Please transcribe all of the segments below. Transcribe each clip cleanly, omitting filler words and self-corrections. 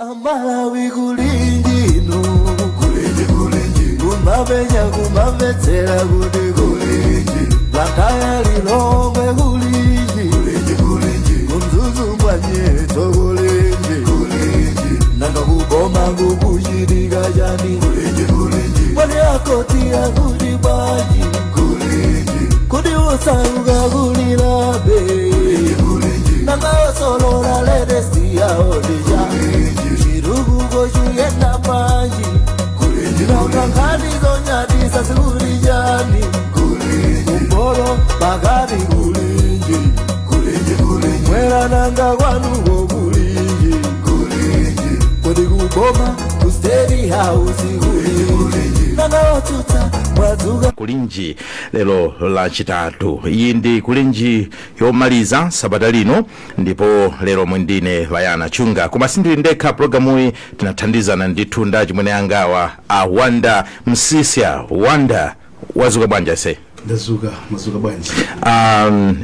Amalawi, kulinji inu? Kulinji, kulinji, kumapenya kumamvetsera kuti kulinji? Blantyre, Lilongwe, kulinji? Kulinji, kulinji, kuMzuzu mwanyetso, kulinji? Kulinji, nanga kuboma kukuchitika chani? Kulinji, kulinji, mwani akoti akuti bwanji? Kulinji, kuti usauka kulilabe? Nanga osolola latest yaodija chirukuko chiyenda bwanji? Nanga nkhani zonyadisa zikuli chani? Kumporo pakati kulinji? Mwera nanga kwanuko kulinji? Kodi kuboma ku State House kulinji? Nanga otsutsa mwadzuka? Kulinji lero Lachitatu, iyi ndi Kulinji yomaliza sabata lino, ndipo lero mwendine Vayana Chunga, koma sindili ndekha. Pulogalamuyi tinathandizana ndithu nda chimwene angawa a Wanda Msisya. Wanda, wazuka bwanji ase? Ndazuka, mazuka bwanji?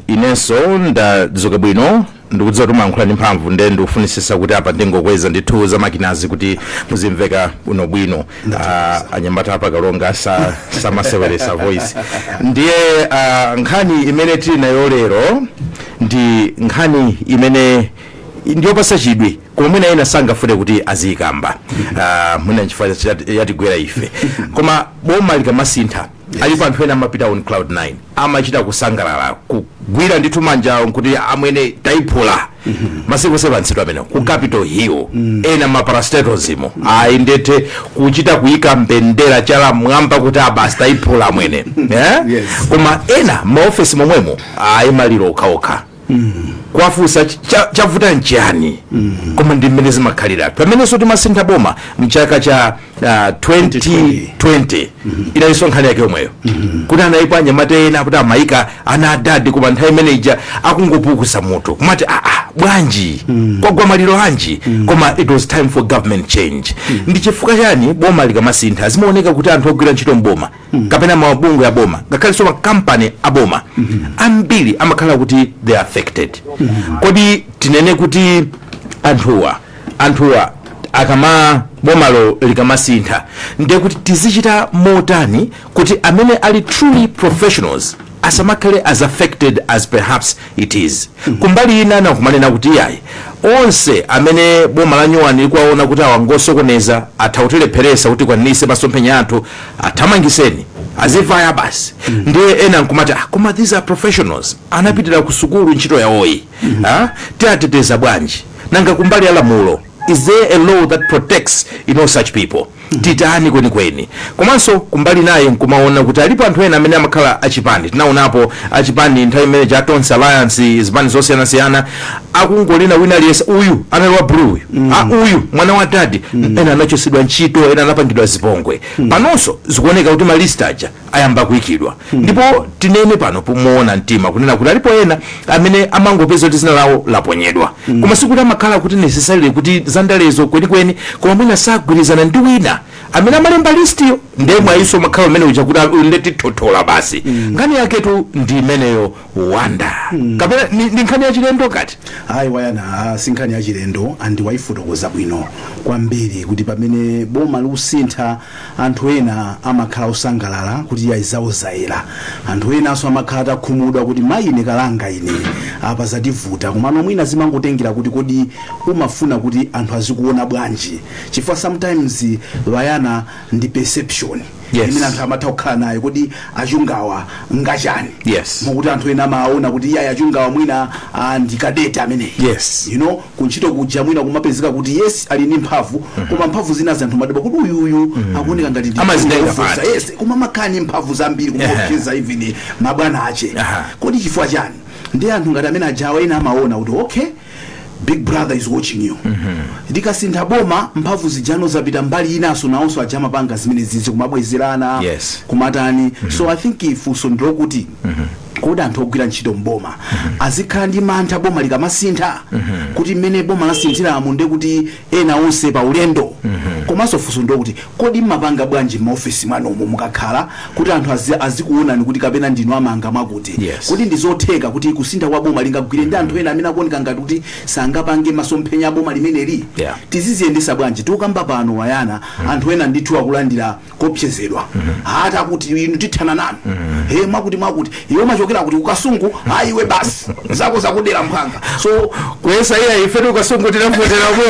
Inenso ndadzuka bwino. Ndikudziwa timayankhula ndi mphamvu, nde ndikufunisisa kuti apa ndingokweza ndithu za makinazi kuti muzimveka bwinobwino. Anyamata apakalonga samaseweresa voice. Ndiye nkhani imene tili nayo lero ndi nkhani imene ndiyopasa chidwi, koma mwina ena sangafune kuti aziyikamba, mwina nchifukwa yatigwera ife. Koma boma likamasintha, alipo anthu ena amapita on cloud 9, amachita kusangalala, kugwira ndithu manja nkuti, "Amwene, tayiphula." Masiku sevantsidwa amenewo ku Capitol Hill, ena ma parastatals imo ayi ndethe kuchita kuyika mbendera chala mwamba kuti, "Abasi, tayiphula amwene," eh? Yes. Koma ena maofesi momwemo ayi, maliro okhaokha, kwafunsa chavuta nchiyani? Koma ndi mmene zimakhalira pamenenso timasintha boma mchaka cha 2020, inalinso nkhani yake yomweyo, kuti analipo anyamata ena kuti amayika ana adadi, koma nthawi imeneja akungopukusa mutu kumati, "Aa, bwanji? Kwagwa maliro anji?" Koma it was time for government change. Ndi chifukwa chani boma likamasintha zimaoneka kuti anthu ogwira ntchito mboma kapena mabungwe ya boma, ngakhalenso makampani aboma ambiri, amakhala kuti they are affected? Kodi tinene kuti anthuwa akama bomalo likamasintha, ndiye kuti tizichita motani kuti amene ali truly professionals asamakhale as affected as perhaps it is? Kumbali ina nakumanena kuti iyayi, onse amene boma la nyuwani likuwaona kuti awangosokoneza, atha kutilepheresa kuti kwanise masomphenya athu, athamangiseni, azivaya basi. Ndiye ena nkumati, "Ah, koma these are professionals, anapitira ku sukulu ntchito yawoyi, ah, tiateteza bwanji?" Nanga kumbali ya lamulo, is there a law that protects such people? Titani kwenikweni? Komanso kumbali naye nkumaona kuti alipo anthu ena amene amakhala achipani. Tinaonapo achipani nthawi imene cha Tonse Alliance, zipani zosiyanasiyana, akungolina wina aliyense, uyu anali wa blue, uyu, ah, uyu mwana wa dadi, ena anachosedwa ntchito, ena anapangidwa zipongwe. Panonso zikuoneka kuti ma list aja ayamba kuyikidwa, ndipo tinene pano pomuona mtima kunena kuti alipo ena amene amangopeza kuti zina lawo laponyedwa, koma sikuti amakhala kuti necessarily kuti zandalezo kwenikweni, koma mwina sagwirizana ndi wina amene amalemba listiyo, ndiye mwayinso makhala umene uja kuti nde tithothola basi. Nkhani yaketu ndi imeneyo, Wanda, kapena ndi nkhani yachilendo kati? Ayi Wayana, si nkhani yachilendo, and wayifotokoza bwino kwambiri kuti pamene boma likusintha, anthu ena amakhala osangalala kuti yayi, zawo zayera. Anthu enanso amakhala atakhumudwa kuti, "Mayi, ine kalanga ine, apa zativuta." Komano mwina zimangotengera kuti kodi umafuna kuti anthu azikuona bwanji? Chifukwa sometimes, Wayana, ndi perception imene anthu amatha kukhala nayo, kodi achungawa ngachani? Mukuti anthu ena amaona kuti iyayi, achungawa mwina ndi kadeti ameneyi. Kuntchito kuja mwina kumapezeka kuti yes, ali ndi mphamvu, koma mphamvu zina zanthu madaba kuti uyuyu akuoneka ngati ndi Amazitenga ofosa. pati. Yes, koma amakhala ndi mphamvu zambiri, kumaopseza even mabwana ache. Kodi chifukwa chani? Ndi anthu ngati amene ajawa, ena amaona kuti okay, Big Brother is watching you, likasintha boma mphamvu zijano zapita mbali inanso, nawonso aja amapanga zimene zizi kumabwezerana, kumatani. So I think funso ndilokuti kodi anthu ogwira ntchito mboma azikhala ndi mantha boma likamasintha, kuti mmene boma lasinthiramo nde kuti ena onse pa ulendo? Komanso Komanso funso ndokuti, kodi mmapanga bwanji m'maofesi mwanomo mukakhala kuti anthu azikuonani kuti kapena ndinu amanga mwakuti? Kodi ndizotheka kuti kusintha kwa boma lingagwire ndi anthu ena amene akuoneka ngati kuti sangapange masomphenya a boma limeneli? Tiziziyendesa bwanji? Tikukamba pano, wayana, anthu ena ndithu akulandira kopsezedwa, hata kuti inu tithana nanu, he, mwakuti mwakuti, iwe machokera kuti kuKasungu, ayiwe basi zako zakudera mphanga. So Kuyesa iya, ife tikuKasungu tinavoterako.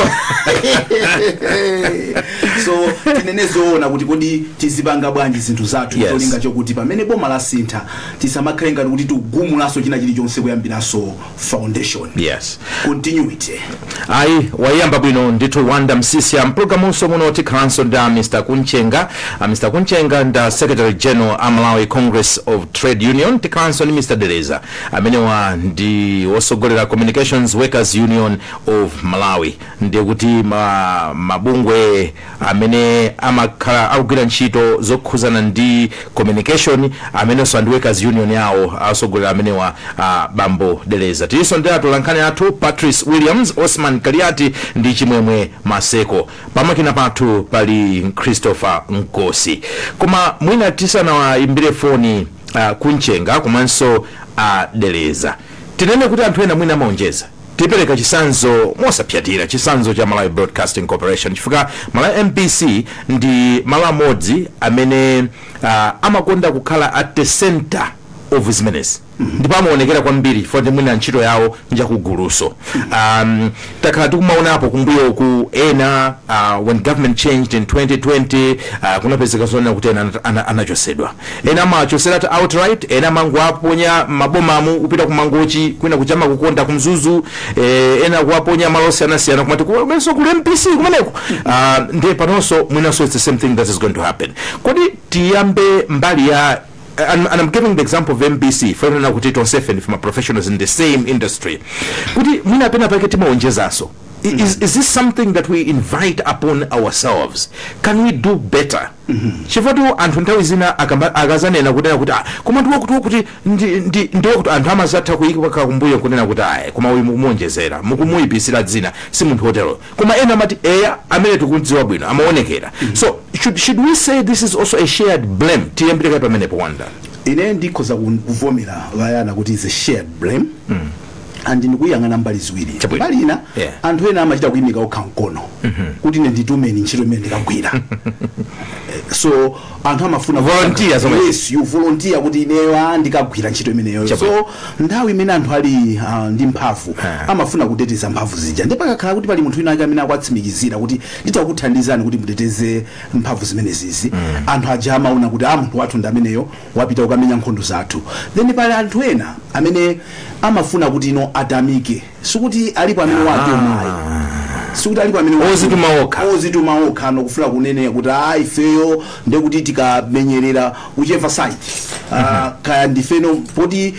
So tinene zoona kuti kodi tizipanga bwanji zinthu zathu, cholinga chokuti pamene boma lasintha tisamakhale ngati kuti tikugumulanso china chilichonse kuyambiranso foundation? Continuity. Ayi, wayamba bwino ndithu Wanda Msisia. Mpulogalamunso muno tikhalanso ndi a Mr Kunchenga. A Mr Kunchenga nda Secretary General a Malawi Congress of Trade Union. Tikhalanso ndi Mr Deleza, amenewa ndi wosogolera Communications Workers Union of Malawi. Ndiye kuti mabungwe amene amakhala akugwira ntchito zokhuzana ndi communication, amenenso ndi workers union yawo asogolera amenewa, bambo Deleza. Tilinso ndi atolankhani athu Patrice Williams, Osman Kaliati ndi Chimwemwe Maseko. Pamakina pathu pali Christopher Nkosi. Koma mwina tisanawayimbire foni Kunchenga komanso Deleza, tinene kuti anthu ena mwina amaonjeza. Tipereka chisanzo mosapyatira, chisanzo cha Malawi Broadcasting Corporation, chifukwa Malawi MBC ndi malo amodzi amene amakonda kukhala at the center of zimenezi, ndipo amaonekera kwambiri chifukwa ndi mwina ntchito yawo njakuguluso. Takhala tikumaonapo kumbuyo ku ena, when government changed in 2020, kunapezeka zonena kuti ena anachosedwa, ena amachoseratu outright, ena amangoaponya mabomamu kupita ku Mangochi, kwina kuchama kukonda kuMzuzu, ena kuwaponya malo osiyanasiyana, kumati kumenso kuli MBC kumeneko. Ndiye panonso mwinanso it's the same thing that is going to happen. Kodi tiyambe mbali ya, and I'm giving the example of MBC fanana kuti tonsefe ndife ma professionals in the same industry, kuti mwina pena pake timaonjezanso. Is this something that we invite upon ourselves? Can we do better? Chifukwa anthu nthawi zina akazanena kunena kuti, "Ah, koma ndiwakuti ndiwakuti," anthu amazatha kuyika kumbuyo kunena kuti, "Ayi, koma uyu mukumuonjezera, mukumuyibisira dzina, si munthu wotero." Koma ena amati, "Eya, amene tikudziwa bwino amaonekera." So should we say this is also a shared blame? Tiyambire pamenepo, Wanda. Ine ndikhoza kuvomera, vayana, kuti is a shared blame, and ndikuyang'ana mbali ziwiri. Chabwino. Mbali ina, anthu ena amachita kuyimika okha mkono kuti ine nditumeni, ntchito imene ndikagwira. So anthu amafuna Volunteer zomwe. Yes, you volunteer kuti ineyo, ah, ndikagwira ntchito imeneyo. Chabwino. So nthawi imene anthu ali ndi mphamvu, amafuna kuteteza mphamvu zija, ndi pakakhala kuti pali munthu wina ake amene akuatsimikizira kuti nditakuthandizani kuti muteteze mphamvu zimenezizi, anthu aja amaona kuti, ah, munthu wathu ndi ameneyo, wapita kukamenya nkhondo zathu. Then pali anthu ena amene amafuna kuti ino atamike. Sikuti alipo amene watumayi, sikuti alipo amene watuma. Ozituma okha. Ozituma okha, nokufuna kunene kuti, a, ifeyo ndekuti tikamenyerera whichever side, kaya ndifeno poti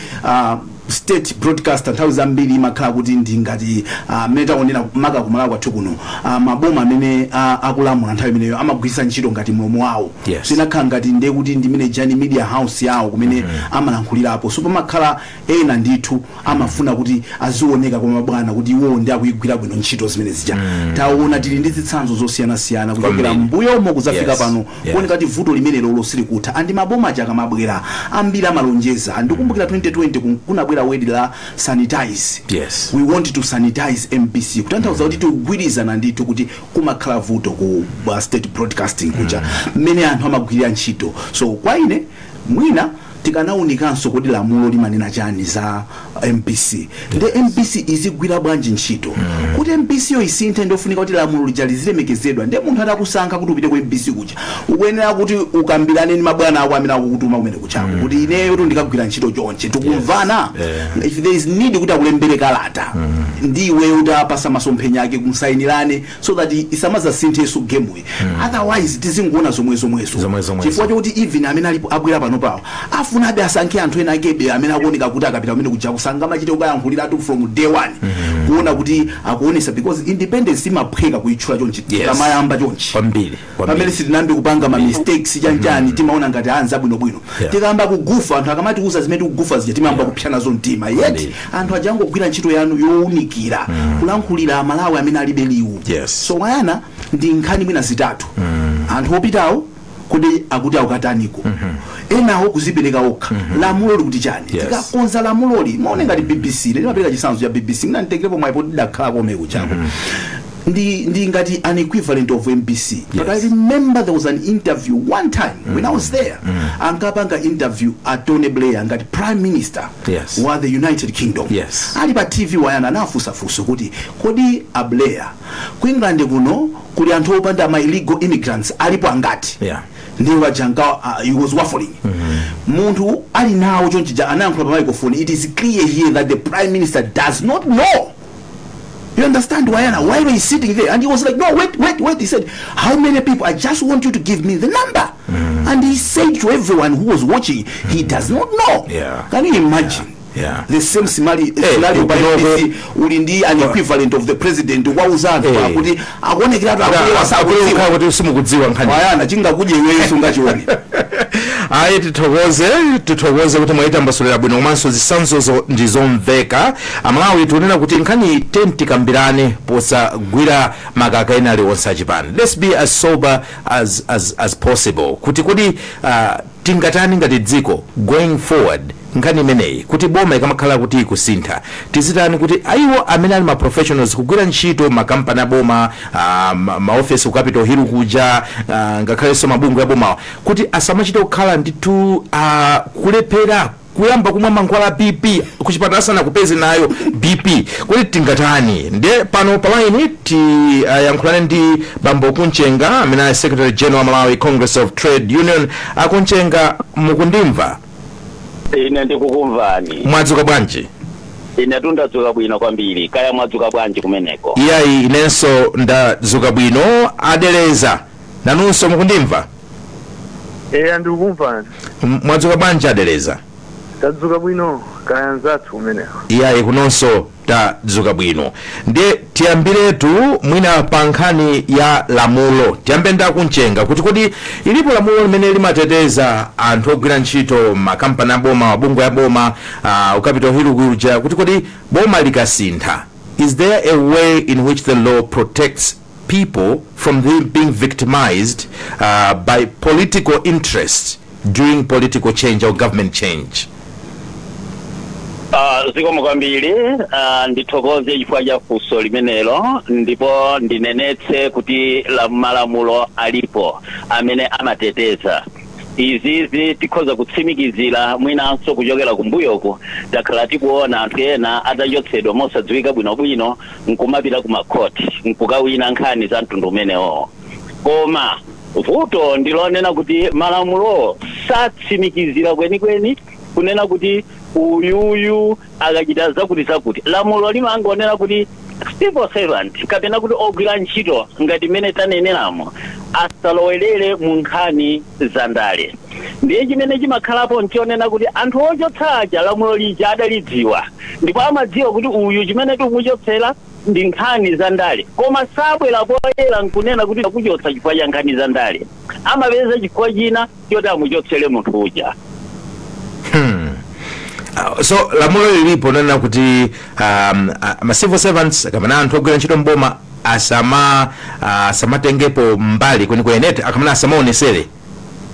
state broadcaster nthawi zambiri imakhala kuti ndi ngati mmene taonera maka kumalawi kwathu kuno, maboma amene akulamula nthawi imeneyo amagwiritsa ntchito ngati mlomo wawo. Zinakhala ngati ndiye kuti ndimene jani media house yawo kumene amalankhulirapo. So pamakhala ena ndithu amafuna kuti azioneka kwa mabwana kuti iwo ndi akuyigwira bwino ntchito zimene zija. Taona tili ndi zitsanzo zosiyanasiyana kuchokera mbuyomo kuzafika pano, kuoneka kuti vuto limene lolo silikutha. And maboma aja akamabwera, ambiri amalonjeza. Ndikumbukira 2020 kunabwera word la sanitize. "We want to sanitize MBC," kutanthauza kuti tikugwirizana ndithu kuti kumakhala vuto ku state broadcasting kuja mmene anthu amagwirira ntchito. So kwa ine, mwina tikanawunikanso kuti lamulo limanena chani za MBC, ndi MBC izigwira bwanji ntchito. Kuti MBC yo isinthe, ndofunika kuti lamulo lija lizilemekezedwa. Ndiye munthu atakusankha kuti upite ku MBC kuja, ukuyenera kuti ukambirane ndi mabwana ako amene akukutuma kumene kuchako kuti ineyo tu ndikagwira ntchito chonche, tikumvana? If there is need kuti akulembere kalata ndi iweyo utapasa masomphenya ake, kumsayinirane so that isamazasinthenso gameyi. Otherwise tizingoona zomwe zomwezo. Zomwe zomwezo. Chifukwa chokuti even amene alipo abwera pano pawo afunabe asankhe anthu ena akebe amene akuoneka kuti akapita kumene kuja kusangamachite kukayankhuliratu from day one, kuona kuti akuonesa, because independence imaphweka kuyitchula chonchi kamayamba chonchi. Kwambiri, kwambiri. Pamene sitinambe kupanga ma mistakes chanchani, timaona ngati anza bwinobwino. Tikayamba kugufa, anthu akamatiuza zimene tikugufa zija, timayamba kupsa nazo mtima, yet anthu ajangogwira ntchito yanu yowunikira, kulankhulira Amalawi amene alibe liwu. So wayana, Ndi nkhani mwina zitatu: anthu opitawo kuti akuti akukataniko, enawo kuzipereka okha, lamulo likuti chani? Tikakonza lamuloli, maone ngati BBC, limapereka chitsanzo cha BBC, mina nditengerepo mwayipo, tidakhala komeko chako, ndi ngati an equivalent of MBC. But I remember there was an interview one time when I was there, ankapanga interview a Tony Blair ngati prime minister wa the United Kingdom. Ali pa TV, wayana, anafunsafunso kuti, "Kodi a Blair, ku England kuno kuli anthu opanda ma illegal immigrants alipo angati?" Ndiye wajanka, he was waffling. Munthu ali nawo chonchija anayankhula pa microphone, "It is clear here that the prime minister does not know." You understand, Wayana? While he's sitting there, and he was like, "No, wait, wait, wait." He said, "How many people? I just want you to give me the number." And he said to everyone who was watching, he does not know. Can you imagine? Yeah. The same scenario pa MBC, uli ndi an equivalent of the president wauza anthu kuti akuonekeratu akuyewa sakudziwa. Kuti simukudziwa nkhani. Wayana, chingakudye iweyo sungachione. Ayi, tithokoze kuti mwayitambasulira bwino komanso zitsanzozo ndizomveka. Amalawi, tikunena kuti nkhani tikambirane posagwira makaka ena aliwonse achipani. Let's be as sober as possible kuti kodi tingatani ngati dziko going forward nkhani imeneyi, kuti boma ikamakhala kuti ikusintha, tizitani kuti aiwo amene ali ma professionals kugwira ntchito makampani aboma, maofesi ku Capitol Hill kuja, ngakhalenso mabungwe abomawa, kuti asamachite kukhala ndithu kulephera kuyamba kumwa mankhwala BP kuchipatala asanakupeze nayo BP, kuti tingatani? Ndiye pano pa line tiyankhulane ndi bambo Kunchenga amene ali secretary general wa Malawi Congress of Trade Union. Akunchenga, mukundimva? Ine ndikukumvani. Mwadzuka bwanji? Ine tundadzuka bwino kwambiri. Kaya mwadzuka bwanji kumeneko? Iyayi, inenso ndadzuka bwino. Adeleza, nanunso mukundimva? Eya, ndikukumvani. Mwadzuka bwanji, Adeleza? Tadzuka bwino, kaya nzathu kumeneko? Iyayi, kunonso tadzuka bwino. Ndiye tiyambiretu mwina pa nkhani ya lamulo. Tiyambe ndakunchenga kuti kodi ilipo lamulo limene limateteza anthu ogwira ntchito makampani aboma, mabungwe aboma, Capitol Hill kuja, kuti kodi boma likasintha, is there a way in which the law protects people from being victimized by political interest during political change or government change? Zikomo kwambiri. Ndithokoze chifukwa cha funso limenelo, ndipo ndinenetse kuti la malamulo alipo amene amateteza izizi. Tikhoza kutsimikizira mwinanso kuchokera kumbuyoku, takhala tikuona anthu ena atachotsedwa mosadziwika bwinobwino nkumapita ku makhoti nkukawina nkhani za mtundu umenewo. Koma vuto ndilonena kuti malamulo satsimikizira kwenikweni kunena kuti uyuyu akachita zakuti zakuti. Lamulo limangonena kuti civil servant kapena kuti ogwira ntchito ngati mmene taneneramo asalowerere mu nkhani za ndale. Ndiye chimene chimakhalapo nchonena kuti anthu ochotsa aja lamulo lija adalidziwa, ndipo amadziwa kuti uyu chimene tikumuchotsera ndi nkhani za ndale, koma sabwera poyera nkunena kuti akuchotsa chifukwa cha nkhani za ndale. Amapeza chifukwa china choti amuchotsere munthu uja. So lamulo lilipo nena kuti ma civil servants kapena anthu ogwira ntchito mboma asamatengepo mbali kwenikweni, akamana asamaonesere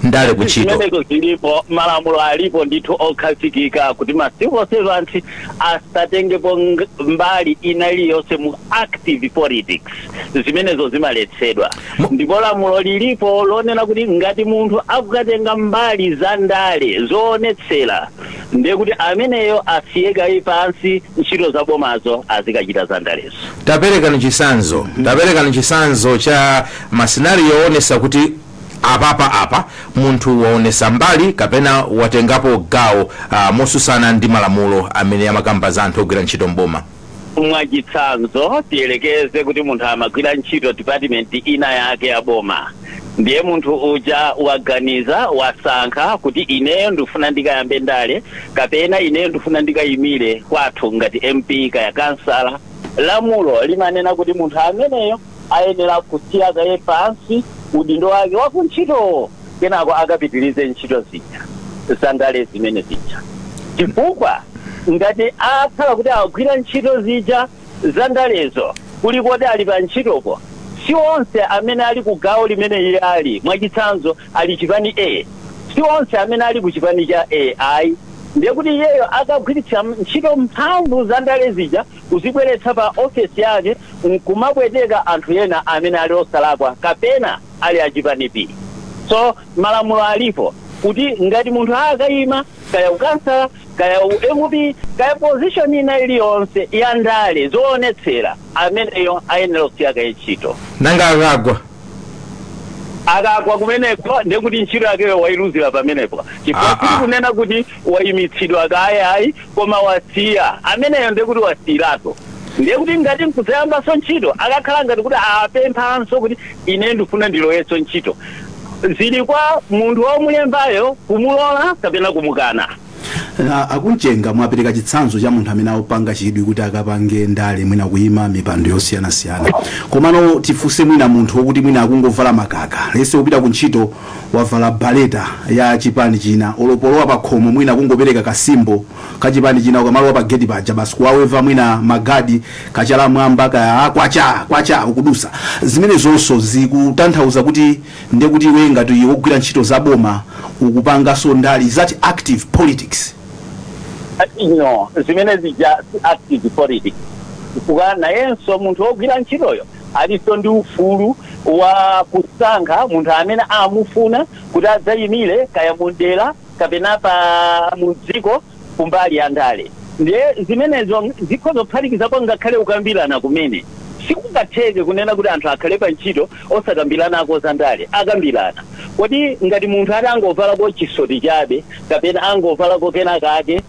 ndale kuntchito. Zimenezo zilipo, malamulo alipo ndithu okhazikika kuti ma civil servant asatengepo mbali ina iliyonse mu active politics. Zimenezo zimaletsedwa. Ndipo lamulo lilipo lonena kuti ngati munthu akukatenga mbali za ndale zoonetsera, ndiye kuti ameneyo asiye kaye pansi ntchito za bomazo, azikachita za ndalezo. Taperekani chitsanzo cha ma scenario oonesa kuti apapa apa munthu waonesa mbali kapena watengapo gawo mosusana ndi malamulo amene amakamba za anthu ogwira ntchito mboma. Mwachitsanzo, tiyelekeze kuti munthu amagwira ntchito department ina yake ya boma, ndiye munthu uja waganiza, wasankha kuti ineyo ndifuna ndikayambe ndale kapena ineyo ndifuna ndikayimire kwathu ngati MP kaya kansala. Lamulo limanena kuti munthu ameneyo ayenera kusiya kaye pansi udindo wake wakuntchitowo, kenako akapitirize ntchito zija za ndale zimene zija, chifukwa ngati akhala kuti agwira ntchito zija za ndalezo kuli koti ali pa ntchitopo, Si onse amene ali ku gawo limene iye ali, mwachitsanzo ali chipani A, si onse amene ali ku chipani cha A ayi. Ndiye kuti iyeyo akagwiritsa ntchito mphamvu za ndale zija kuzibweretsa pa ofesi yake nkumapweteka anthu ena amene ali osalakwa kapena ali achipani B. So malamulo alipo kuti ngati munthu akayima kaya ukansala, kaya u MP, kaya position ina iliyonse ya ndale zoonetsera, ameneyo ayenera kusiya kaye ntchito. Nanga akagwa? Akagwa kumeneko, ndekuti ntchito yakeyo wailuzira pamenepo, chifukwa sili kunena kuti wayimitsidwa kaye ayi, koma wasiya ameneyo. Ndekuti wasiyiratu. Ndiye kuti ngati nkudzayambanso ntchito, akakhala ngati kuti apemphanso kuti ine ndifuna ndilowenso ntchito, zili kwa munthu womulembayo kumulola kapena kumukana. Akunchenga, mwapereka chitsanzo cha munthu amene akupanga chidwi kuti akapange ndale, mwina kuyima mipando yosiyanasiyana. Komano tifunse, mwina munthu wokuti mwina akungovala makaka lese, kupita ku ntchito wavala baleta ya chipani china, olopolowa pa khomo mwina kungopereka kasimbo ka chipani china, ukamalowa pa gate paja basi kuwaweva mwina magadi kachala mwamba kaya kwacha kwacha ukudusa, zimene zonso zikutanthauza kuti ndiye kuti iwe ngati wogwira ntchito za boma ukupanganso ndale? Is that active politics? No, zimene zija si active politics, chifukwa nayenso munthu wogwira ntchitoyo alinso ndi ufulu wa kusankha munthu amene amufuna kuti adzayimire kaya mudera kapena pa mudziko kumbali ya ndale. Ndiye zimenezo zikhoza kuphatikizapo ngakhale kukambirana kumene sikungatheke kunena kuti anthu akhale pa ntchito osakambiranako za ndale. Akambirana. Kodi ngati munthu ati angovalako chisoti chabe kapena angovalako kena kake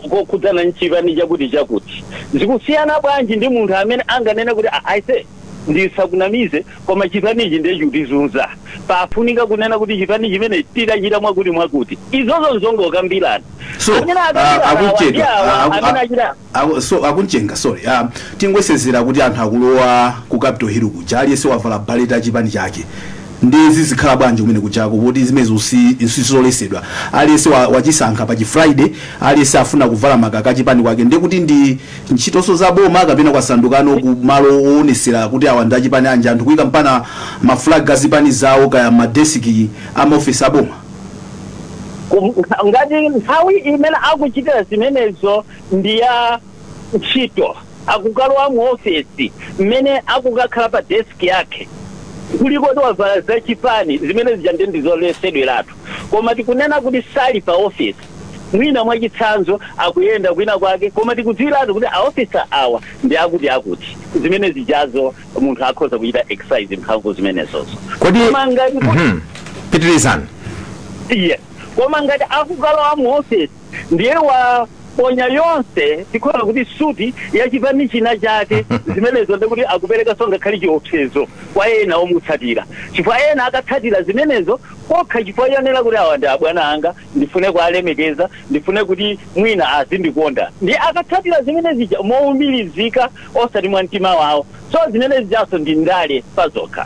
kokhudzana nchipani chakuti chakuti, zikusiyana bwanji ndi munthu amene anganene kuti, "Ah, aise, ndisakunamize, koma chipanichi ndiye chikutizunza, pafunika kunena kuti chipani chimene tidachita mwakuti mwakuti"? Izozo nzongokambirana. So Amene akambirana awa ndi akuchedwa awa amene achita so akunchenga, sorry, tingwesezera kuti anthu akulowa ku Capitol Hill kuja, aliyense wavala baleta chipani chake, ndi zizikhala bwanji kumene kujako, poti zimenezo sizolesedwa? Aliyense wachisankha pa chi Friday, aliyense afuna kuvala makaka achipani kwake, ndiye kuti ndi ntchitonso za boma kapena kwasandukano ku malo oonesera kuti awa ndi achipani anje, anthu kuyika mpana maflag azipani zawo kaya madesiki amaofesi aboma? Ngati nthawi imene akuchitira zimenezo ndi ya ntchito, akukalowa mu ofesi, mmene akukakhala pa desk yake, kuliko kuti wavala zachipani, zimene zija ndi ndizolesedweratu. Koma tikunena kuti sali pa ofesi, mwina mwachitsanzo akuyenda kwina kwake, koma tikudziwiratu kuti aofisa awa ndi akuti akuti, zimene zijazo munthu akhoza kuchita exercise mphamvu zimenezozo. Kodi Koma ngati Pitirizani. Yes, koma ngati akukalowa mu office ndiye waponya yonse, tikhoza kuti suti yachipani china chake, zimenezo ndikuti akupereka ngakhale chiopsezo kwa ena omutsatira, chifukwa ena akatsatira zimenezo kokha chifukwa chonena kuti awa ndi abwana anga, ndifune kualemekeza, ndifune kuti mwina azindikonda, ndi akatsatira zimene zija mowumirizika osati mwa mtima wawo. So zimene zijaso ndi ndale pazokha.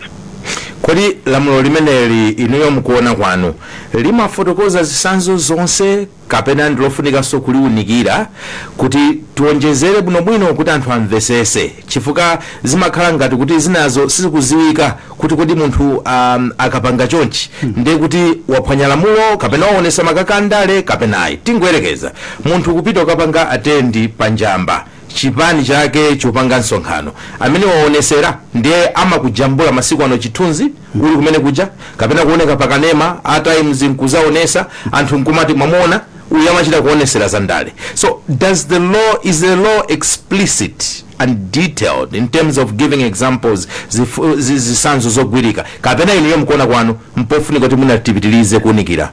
Kodi lamulo limeneli, inuyo mukuona kwanu, limafotokoza zitsanzo zonse kapena ndilofunikanso kuliunikira kuti tionjezere bwinobwino kuti anthu amvesese? Chifukwa zimakhala ngati kuti zinazo sizikuziwika kuti kodi munthu akapanga chonchi ndiye kuti waphwanya lamulo kapena waonesa makaka andale kapena ayi. Tingoyerekeza munthu kupita ukapanga attend panjamba, chipani chake chopanga msonkhano, amene waonesera ndiye amakujambula masiku ano chithunzi uli kumene kuja kapena kuoneka pakanema a Times nkuzaonesa, anthu nkumati, "Mwamuona uyu amachita kuonesera za ndale." So does the law is the law explicit and detailed in terms of giving examples, zitsanzo zogwirika, kapena inuyo mkuona kwanu mpofunika kuti mwina tipitilize kuunikira?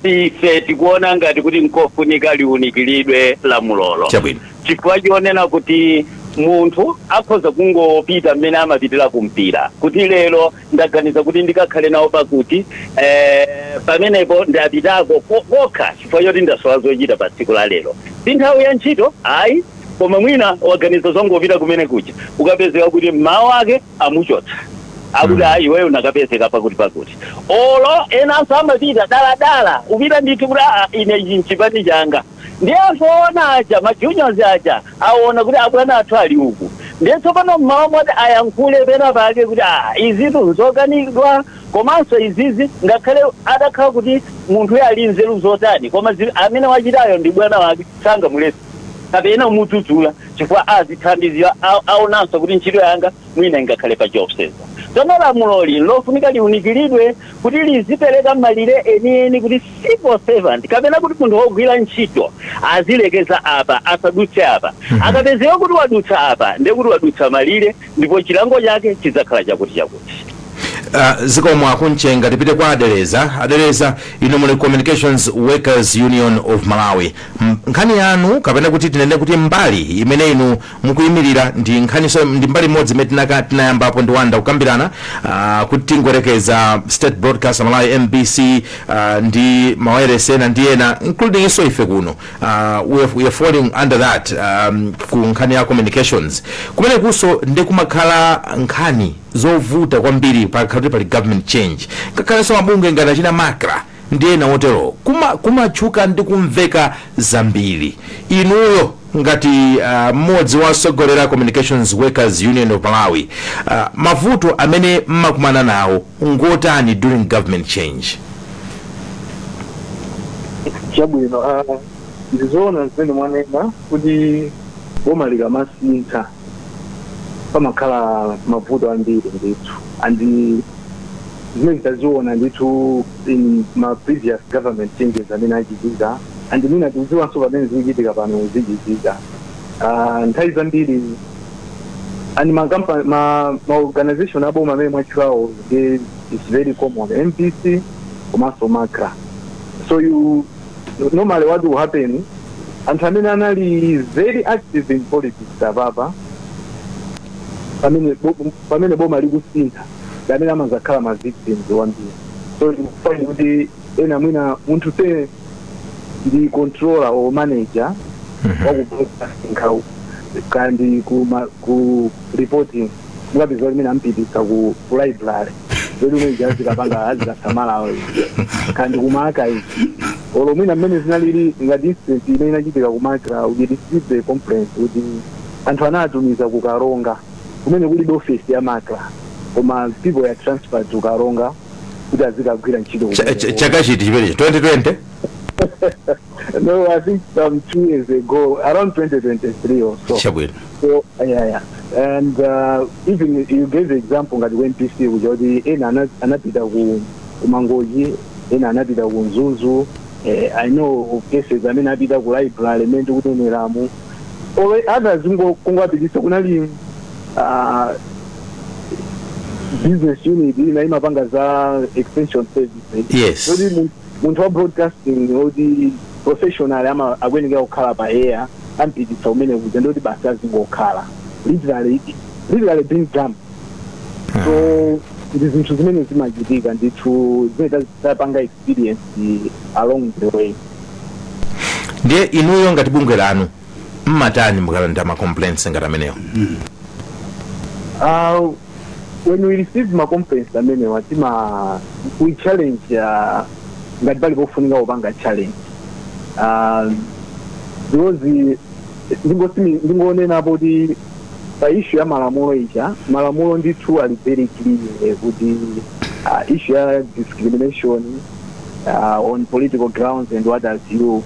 Ife tikuona ngati kuti nkofunika liunikiridwe lamulolo. Chifukwa chionena kuti munthu akhoza kungopita mmene amapitira kumpira, kuti lero ndaganiza kuti ndikakhale nawo pakuti pamenepo ndapitako kokha chifukwa choti ndasowa zochita pa tsiku la lero, si nthawi ya ntchito ayi, koma mwina waganiza zongopita kumene kuja, ukapezeka kuti mmawa ake amuchotsa, akuti, "Ayi, iweyo unakapezeka pakuti pakuti." Olo enanso amapita daladala, upita ndithu kuti, "Aa, ine ichi nchipani changa." Ndi anthu oona aja, majuniors aja, aona kuti abwana athu ali uku. Ndiye tsopano mmawa mwati ayankhule pena pake kuti ah, izitu nzokanidwa, komanso izizi ngakhale adakhala kuti munthu ali nzeru zotani, koma amene wachitayo ndi bwana wake, sangamuletse kapena umudzudzula, chifukwa azithandizira aonanso kuti ntchito yanga mwina ingakhale pa chiopsezo. Tsono lamuloli lofunika liunikiridwe kuti lizipereka malire enieni kuti civil servant kapena kuti munthu wogwira ntchito azilekeza apa, asadutse apa. Akapezeka kuti wadutsa apa, ndiye kuti wadutsa malire, ndipo chilango chake chidzakhala chakuti chakuti. Zikomo Akunchenga. Tipite kwa Adeleza. Adeleza, inu muli Communications Workers Union of Malawi. Nkhani yanu, kapena kuti tinene kuti mbali imene inu mukuyimirira, ndi nkhaniso ndi mbali imodzi imene tinayambapo ndi Wanda kukambirana, kuti tingorekeza State Broadcast Malawi, MBC, ndi mawayilesi ena ndi ena, including iso ife kuno, we are falling under that, ku nkhani ya communications. Kumene kuso ndi kumakhala nkhani zovuta kwambiri pakhala kuti pali government change. Ngakhalenso mabungwe ngati achina MACRA ndi ena otero kumatchuka ndi kumveka zambiri. Inuyo ngati mmodzi wa Communications Workers Union of Malawi, mavuto amene mmakumana nawo ngotani during government change? Chabwino, ndizoona zimene mwanena kuti boma likamasintha pamakhala mavuto ambiri ndithu, and zimene taziona ndithu in ma previous government changes amene achitika, and mina tikudziwanso pamene zikuchitika pano zichitika. Nthawi zambiri and ma, ma, ma organization aboma amene mwatchulawo ndi is very common, MBC komanso MACRA. So you normally, what will happen, anthu amene anali very active in politics apapa pamene boma likusintha ndi amene amazakhala ma victims wambiri. So tikufind kuti ena mwina munthu se ndi controller or manager waku broadcasting kandi ku reporting, mukapeza limene ampititsa ku library zoti umene azikapanga, azikasamala, kandi kuma archive, olo mwina mmene zinalili ngati incident imene inachitika ku MACRA. We received a complaint kuti anthu anatumiza ku Karonga kumene kulibe office ya MACRA, koma people are transferred to Karonga kuti azikagwira ntchito kumeneko. Chaka chiti chimenechi, 2020? No, I think some 2 years ago, around 2023 or so. Chabwino. So yeah. And even you gave the example ngati ku MBC kuja kuti ena anapita ku Mangochi, ena anapita ku Mzuzu. I know of cases amene apita ku library imene ndikuneneramu, or others kungowapitisa kunali business unit ina imapanga za extension services. Zoti munthu wa broadcasting oti professional ama akuyenekera kukhala pa air, ampititsa umene kuja, ndoti basi azingokhala literally being dumped. So ndi zinthu zimene zimachitika ndithu, zimene tapanga experience along the way. Ndiye inuyo ngati bungwe lanu mmatani mukalandira ma complaints ngati amenewo? When we receive ma complaints amenewa, tima we challenge, ngati pali pofunika kupanga challenge, because ndingonenapo kuti pa issue ya malamulo ija, malamulo ndithu ali very clear kuti issue ya discrimination on political grounds and what have you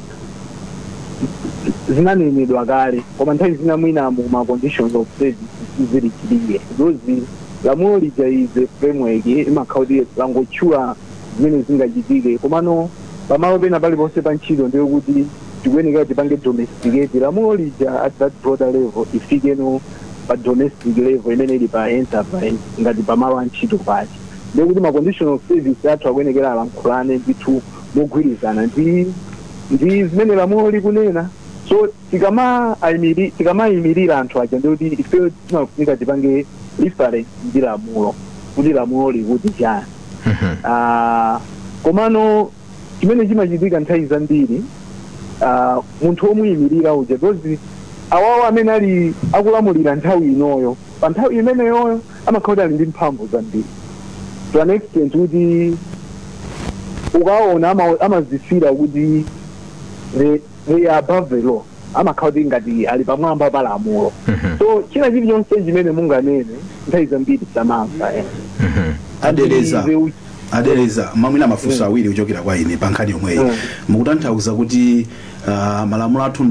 zinanenedwa kale, koma nthawi zina mwina mu ma conditions of service sizili clear, because lamulo lija is a framework, imakhala kuti langotchula zimene zingachitike, komano pamalo pena paliponse pa ntchito ndiye kuti tikuyenekera tipange domesticate lamulo lija at that broader level, ifikeno pa domestic level imene ili pa enterprise, ngati pamalo a ntchito pachi, ndiye kuti ma condition of service athu akuyenekera alankhulane ndithu mogwirizana ndi zimene lamulo likunena. So tikamayimirira anthu aja, ndiye kuti ifeyo timafunika tipange reference ndi lamulo, kuti lamulo likuti chani. Komano chimene chimachitika nthawi zambiri, munthu womuyimirira uja, because awawo amene ali akulamulira nthawi inoyo, pa nthawi imeneyoyo amakhala kuti ali ndi mphamvu zambiri to an extent kuti ukaona amazifira kuti they are above the law. Amakhala kuti ngati ali pamwamba pa lamulo, so china chilichonse chimene munganene nthawi zambiri samamva. Adeleza, adeleza, mamwina mafunso awiri kuchokera kwa ine pa nkhani yomweyi. Mukutanthauza kuti malamulo athu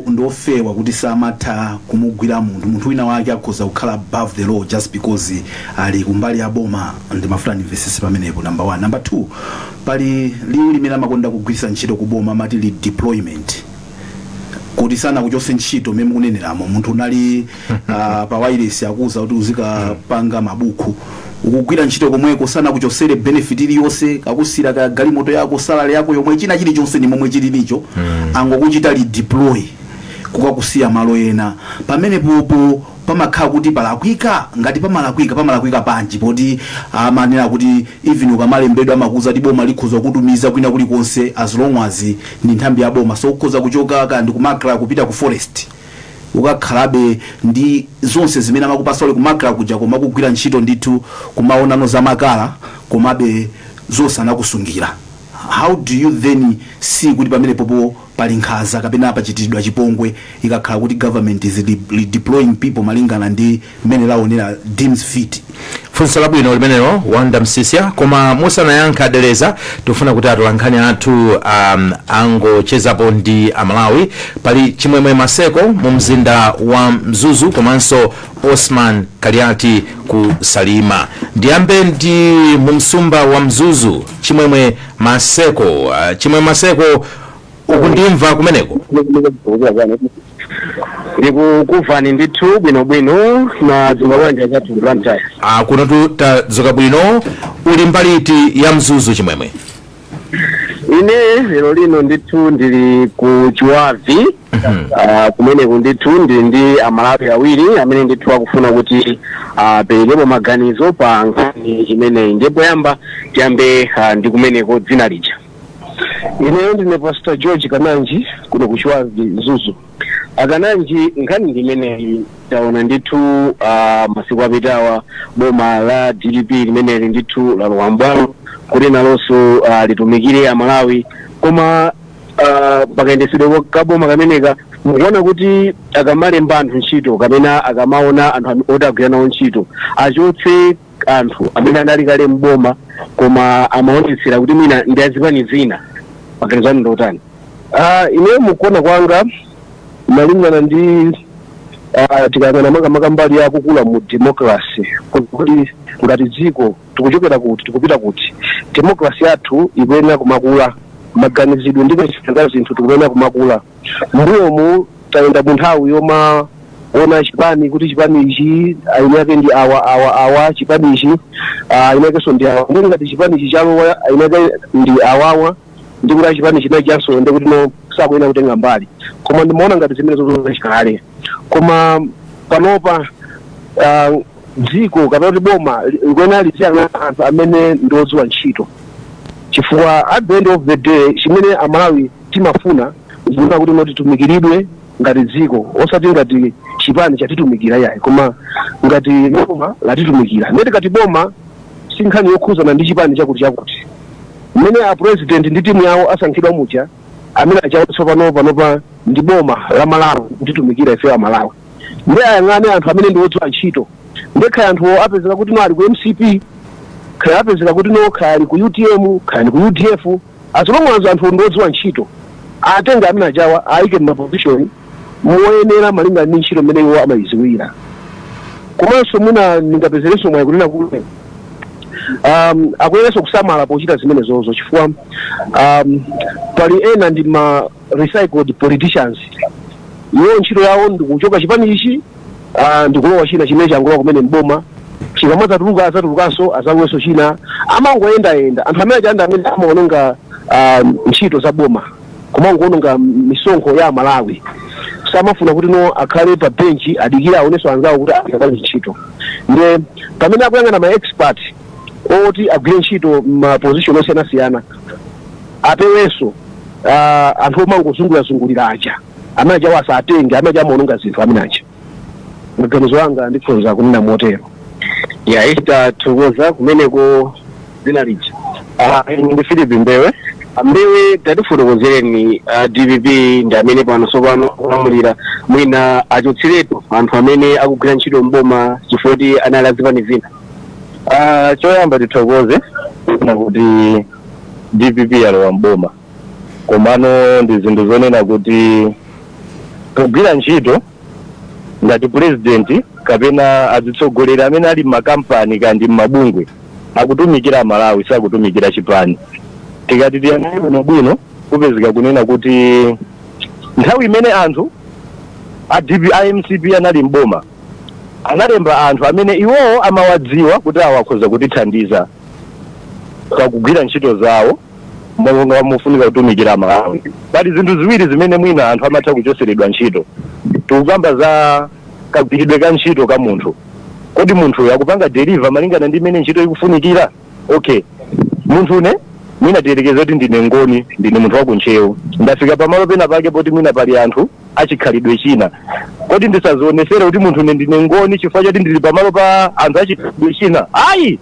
ndofewa kuti samatha kumugwira munthu, munthu wina wake akhoza kukhala above the law just because ali kumbali ya boma? Ndimafuna ndimvesese pamenepo, number one. Number two, pali liwu limene amakonda kugwiritsa ntchito kuboma, amati redeployment, kuti sana kuchose ntchito mmene mukuneneramo. Munthu unali pa wireless, akuza kuti uzikapanga mabuku, ukugwira ntchito komweko, sana kuchosere benefit iliyonse, kakusira ka galimoto yako, salary yako yomwe, china chilichonse ni momwe chililicho, angokuchita redeploy kukakusiya malo ena. Pamene popo pamakhala kuti palakwika? Ngati pamalakwika, pamalakwika panji, poti amanena kuti even ukamalembedwa amakuza kuti boma likhoza kutumiza kwina kulikonse as long as ndi nthambi ya boma? So ukhoza kuchoka kandi kuMACRA kupita ku forest, ukakhalabe ndi zonse zimene amakupasa uli kuMACRA kuja, koma kugwira ntchito ndithu kumaonano za makala, komabe zonse anakusungira. How do you then see kuti pamene popo pali nkhanza kapena pachitidwa chipongwe, ikakhala kuti government is redeploying people malingana ndi mmene laonera, deems fit? Funso labwino limenelo, Wanda Msisya. Koma musanayankha, Adeleza, tikufuna kuti atolankhani athu angochezapo ndi Amalawi. Pali Chimwemwe Maseko mu mzinda wa Mzuzu komanso Osman Kaliati ku Salima. Ndiyambe ndi mu msumba wa Mzuzu, Chimwemwe Maseko. Chimwemwe Maseko, ukundimva kumeneko? Ndikukuvani ndithu bwinobwino. Na zimbabwanja zathu Blantyre? Kuno tadzuka bwino. Uli mbali iti ya Mzuzu, Chimwemwe? Ine lero lino ndithu ndili ku Chiwavi. Kumeneku ndithu ndili ndi Amalawi awiri amene ndithu akufuna kuti aperekepo maganizo pa nkhani imeneyi. Ndipo poyamba tiyambe ndi kumeneko, dzina lija? Ineyo ndine Pastor George Kananji, kuno ku Chiwavi, Mzuzu. Akananji, nkhani ndi imeneyi. Taona ndithu masiku apitawa boma la DPP limeneli ndithu lalowa mbwalo kuti nalonso litumikire Amalawi, koma pakayendesedwe kaboma kameneka mukuona kuti akamalemba anthu ntchito kapena akamaona anthu oti agwira nawo ntchito, achotse anthu amene anali kale mboma koma amaonetsera kuti mwina ndi azipani zina, maganizo anu ndotani? Ineyo mukuona kwanga, malingana ndi tikayang'ana makamaka mbali ya kukula mu democracy, kuti ngati dziko tikuchokera kuti, tikupita kuti, democracy yathu ikuyenera kumakula, maganizidwe ndi kachitidwe ka zinthu tikuyenera kumakula. Mbuyomu tayenda mu nthawi yoma ona chipani kuti chipani ichi aini ake ndi awa, awa, awa, chipani ichi aini akenso ndi awa, ndi ngati chipani ichi chalowa aini ake ndi awawa, ndi kuti achipani chinachi chanso ndi kuti no, sakuyenera kutenga mbali. Koma ndimaona ngati zimene zozachikale, koma panopa dziko kapena kuti boma likuyenera liziyang'ana anthu amene ndi odziwa ntchito, chifukwa at the end of the day chimene Amalawi timafuna zikuona kuti no, titumikiridwe ngati dziko, osati ngati chipani chatitumikira yayi, koma ngati boma latitumikira. Ndeti kati boma si nkhani yokhuzana ndi chipani chakuti chakuti. Mmene a president ndi timu yawo asankhidwa muja, amene achawo tsopano panopa ndi boma la Malawi kutitumikira ife Amalawi, ndi ayang'ane anthu amene ndi odziwa ntchito. Ndekhaya anthuwo apezeka kuti no, ali ku MCP, khaya apezeka kuti no, khaya ali ku UTM, khaya ali ku UDF, as long as anthu ndi odziwa ntchito, atenge amene achawa, ayike m'maposition moyenera malingana ndi ntchito imene iwo amayiziwira. Komanso mwina ndingapezerenso mwayi kunena kuti akuyeneranso kusamala pochita zimenezozo, chifukwa pali ena ndi ma recycled politicians. Iwo ntchito yawo ndikuchoka chipani ichi ndikulowa china chimene changulowa kumene mboma, chikamadzatuluka adzatulukanso azalowenso china, amangoyendayenda. Anthu amene achanda amene amaononga ntchito za boma, kumangoononga misonkho ya Amalawi, samafuna kuti no, akhale pa benchi adikire aonenso anzawo kuti agwira ntchito. Ndiye pamene akuyang'ana ma expert oti agwire ntchito ma position osiyanasiyana, apewenso anthu omangozungulirazungulira aja, amene ajawo asatenge, amene aja amaononga zinthu amene aja. Maganizo anga ndikhoza kunena motero. Ya, tathokoza. Kumeneko, dzina lija? Ine ndi Philip Mbewe. Ambewe, tatifotokozereni, DPP ndi amene pano tsopano akulamulira, mwina achotseretu anthu amene akugwira ntchito mboma chifukwa kuti anali azipani zina? Choyamba tithokoze na kuti DPP yalowa mboma, komano ndi zinthu zonena kuti kugwira ntchito ngati president kapena azitsogoleri amene ali mmakampani kandi mmabungwe akutumikira Malawi, sakutumikira chipani. Tikati tiyang'ane bwinobwino, kupezeka kunena kuti nthawi imene anthu a DP, a MCP anali mboma, analemba anthu amene iwowo amawadziwa kuti awa akhoza kutithandiza pakugwira ntchito zawo monga mufunika kutumikira Malawi. Pali zinthu ziwiri zimene mwina anthu amatha kuchoseredwa ntchito. Tikukamba za kagwiridwe ka ntchito ka munthu. Kodi munthuyo akupanga deliver malingana ndi imene ntchito ikufunikira? Okay, munthu une mwina tiyerekeze kuti ndine Ngoni, ndine munthu wakuntchewu, ndafika pamalo pena pake poti mwina pali anthu achikhalidwe china. Kodi ndisazionesere kuti munthu une ndine Ngoni chifukwa choti ndili pamalo pa anthu achikhalidwe china? Ayi,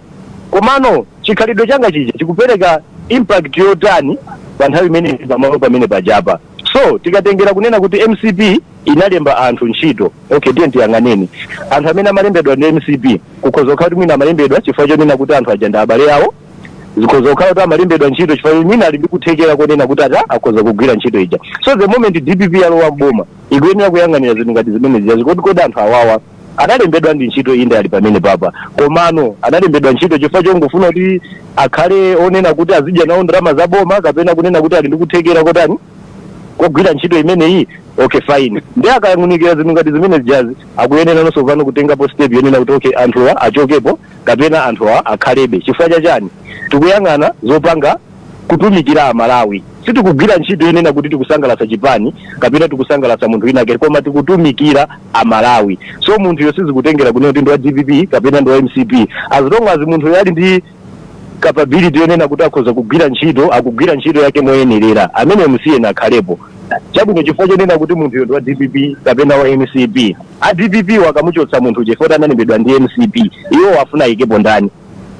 komano chikhalidwe changa chija chikupereka impact yotani pa nthawi imene ndili pamalo pamene pajapa? So tikatengera kunena kuti MCP inalemba anthu ntchito, okay, tiye tiyang'aneni anthu amene amalembedwa ndi MCP. Kukhoza kukhala kuti mwina amalembedwa chifukwa chonena kuti anthu aja ndi abale awo. Zikhoza kukhala kuti amalembedwa ntchito chifukwa mwina ali ndi kuthekera konena kuti ata akhoza kugwira ntchito ija. So the moment DPP yalowa mboma, ikuyenera kuyang'anira zinthu ngati zimene zija zikoti kodi anthu awawa analembedwa ndi ntchito, inde ali pamene papa, komano analembedwa ntchito chifukwa chongofuna kuti akhale onena kuti azidya nawo ndalama za boma, kapena kunena kuti ali ndi kuthekera kotani kogwira ntchito imeneyi? Okay, fine. Ndi akayang'unikira zinthu ngati zimene zijazi, akuyenera nonso pano kutengapo step yonena kuti okay, anthuwa achokepo kapena anthuwa akhalebe. Chifukwa chachani? Tikuyang'ana zopanga kutumikira Amalawi. Sitikugwira ntchito yonena kuti tikusangalatsa chipani kapena tikusangalatsa munthu winake, koma tikutumikira Amalawi. So munthuyo sizikutengera kunena kuti ndi wa DPP kapena ndi wa MCP. As long as munthuyo ali ndi capability yonena kuti akhoza kugwira ntchito, akugwira ntchito yake moyenerera, amene musiyeni akhalepo. Chabwino, chifukwa chonena kuti munthuyo ndi wa DPP kapena wa MCP, a DPP wakamuchotsa munthu chifukwa analembedwa ndi MCP, iwo wafuna ayikepo ndani?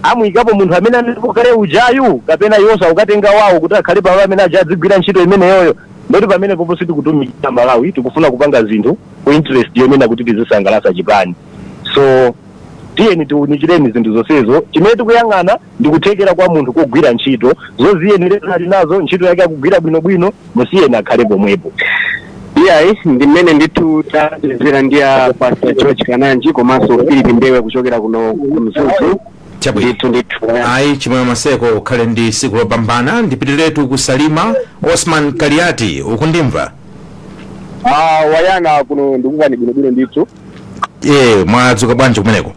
Amuyikapo munthu amene analipo kale ujayu, kapena iwonso akukatenga wawo kuti akhale pamalo amene aja adzigwira ntchito imeneyoyo? Ndoti pamene popo sitikutumikira Malawi, tikufuna kupanga zinthu ku interest yonena kuti tizisangalatsa chipani. So tiyeni tiunikireni zinthu zonsezo. Chimene tikuyang'ana ndikuthekera kwa munthu kogwira ntchito, zoziyenereza ali nazo, ntchito yake akugwira bwinobwino, musiyeni akhale pomwepo. Iyayi, ndi mmene ndithu tachezera ndi a Pastor George Kananji komanso Philip Mbewe kuchokera kuno ku Mzuzu. Chabwino. Ndithu ndithu. Ayi, Chimwemwe Maseko, ukhale ndi siku lopambana. Ndipitiretu kusalima. Osman Kaliati, ukundimva? Ah, Wayana, kuno ndikuvani bwinobwino ndithu. E, mwadzuka bwanji kumeneko?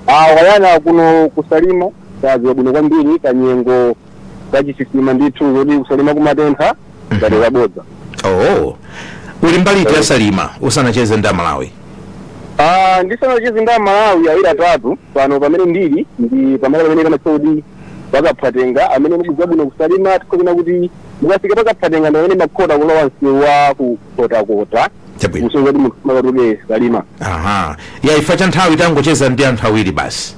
Ah, Wayana, kuno kusalima tadzuka bwino kwambiri, kanyengo kachisisima ndithu, zoti kusalima kumatentha ngati kabodza. Oh, uli mbali iti ya Salima usanacheze ndi Amalawi? Ah, ndisanacheze ndi Amalawi awiri atatu, pano pamene ndili ndi pamalo pamene pamatchedwa kuti Pakaphatenga. Amene mukudziwa bwino kusalima, tikhoza kuti mukafika Pakaphatenga ndi pamene makhota kulowa msewu wa kukotakota. Chabwino. Kusonyeza kuti munthu makatuke Salima. Aha, ya ifa cha nthawi, tangocheza ndi anthu awiri basi.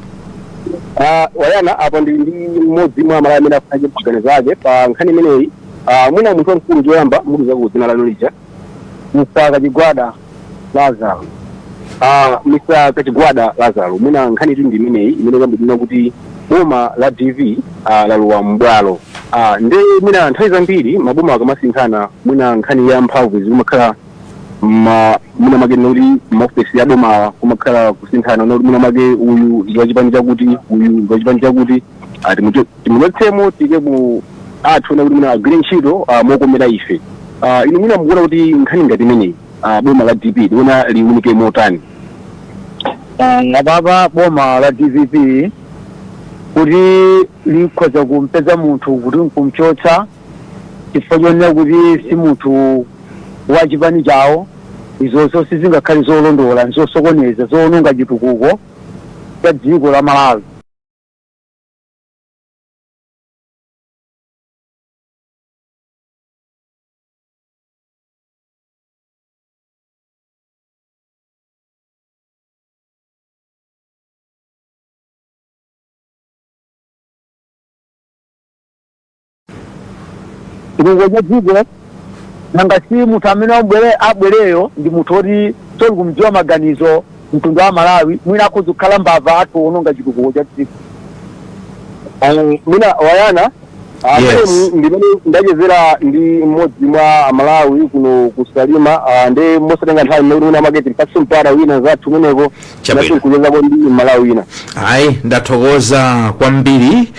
Ah, Wayana, apa ndili ndi mmodzi mwa Amalawi amene afuna maganizo ake pa nkhani imeneyi. Ah, mwina munthu wamkulu, choyamba mutiuza ku dzina lanu lija. Mr. Kachigwada Lazaro. Ah, Mr. Kachigwada Lazaro, mwina nkhani itu ndi imeneyi imene kambidina kuti boma la DV lalowa mbwalo. Nde mwina nthawi zambiri maboma akamasinthana, mwina nkhani ya mphamvu zikumakhala ma mwina make kuti maofesi ya bomawa kumakhala kusinthana, kuti mwina make uyu ndi wachipani chakuti, uyu ndi wachipani chakuti, timuchotsemo tike mu athu na kuti mwina agwire ntchito mokomera ife. Inu mwina mukuona kuti nkhani ngati imeneyi, boma la DP likuona liwunike motani? Apapa boma la DPP kuti likhoza kumpeza munthu kuti nkumchotsa chifukwa chonena kuti si munthu wa chipani chawo, izonso sizingakhale zolondola, nzosokoneza, zowononga chitukuko cha dziko la Malawi. Chitukuko cha dziko, nanga si munthu amene abwereyo ndi munthu oti soli kumdziwa maganizo mtundu wa Malawi, mwina akhoza kukhala mbava, athu ononga chitukuko cha dziko. Mwina wayana. Yes. Ndimene ndachezera ndi mmodzi mwa Amalawi kuno kuSalima, ndi mosatenga nthawi mmene una maketi mpatse mpata wina zathu kumeneko. Chabwino. Kuchezako ndi Malawi wina. Ayi, ndathokoza kwambiri